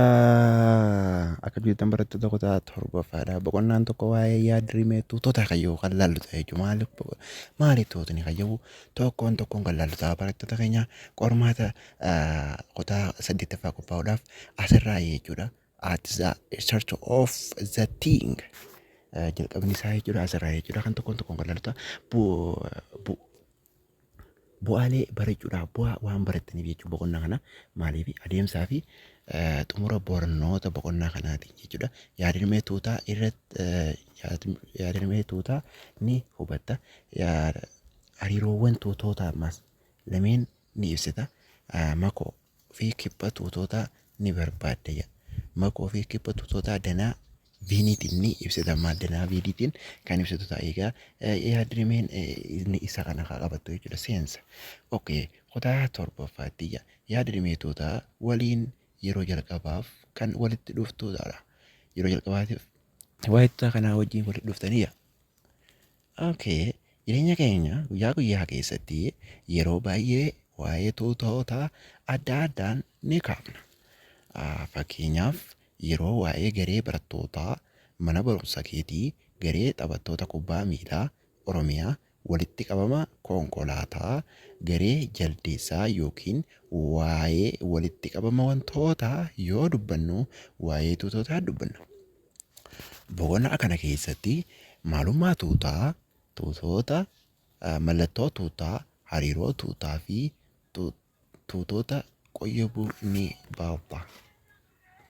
Yooyyaa! Akka jirtan barattoota kutaa torbaffaadha. Boqonnaan tokko waa'ee yaad-rimee tuutota kayyuu kan laallu ta'a jechuudha. Maaliif maali tuutni kayyuu tokkoon tokkoon kan laallu ta'a. Barattoota keenya qormaata kutaa saddeettaffaa qophaa'uudhaaf asirraa jechuudha. At the search of the thing jalqabni isaa jechuudha asirraa jechuudha kan tokkoon tokkoon kan laallu ta'a. Bu'aalee barachuudhaaf bu'aa waan barattaniif jechuudha boqonnaa kana maaliif adeemsaa fi xumura barnoota boqonnaa kanaati jechuudha. Yaadrimee tuutaa irratti yaadrimee tuutaa ni hubatta. Hariiroowwan tuutootaa ammas lameen ni ibsita. Makoo fi kibba tuutootaa ni barbaadda. Makoo fi kibba tuutootaa danaa Veeniitiin ni ibsita. Maal danaa Veeniitiin kan ibsitu ta'a. Egaa yaadrimeen inni isa kana haa qabattu jechuudha. Seensa. Okay. Kutaa torbaffaatti yaadrimee tuutaa waliin yeroo jalqabaaf kan walitti dhuftudha. Yeroo jalqabaatiif waa'ee tuutaa kanaa wajjin walitti dhuftaniidha. Okay. Jireenya keenya guyyaa guyyaa keessatti yeroo baay'ee waa'ee tuutoota adda addaan ni kaafna. Fakkeenyaaf yeroo waa'ee garee barattootaa mana barumsa keetii, garee taphattoota kubbaa miilaa Oromiyaa, walitti qabama konkolaataa, garee jaldeessaa yookiin waa'ee walitti qabama wantootaa yoo dubbannu waa'ee tuutootaa dubbanna. Boqonnaa kana keessatti maalummaa tuutaa, tuutoota, mallattoo tuutaa, hariiroo tuutaa fi tuutota qoyyobuu ni baafta.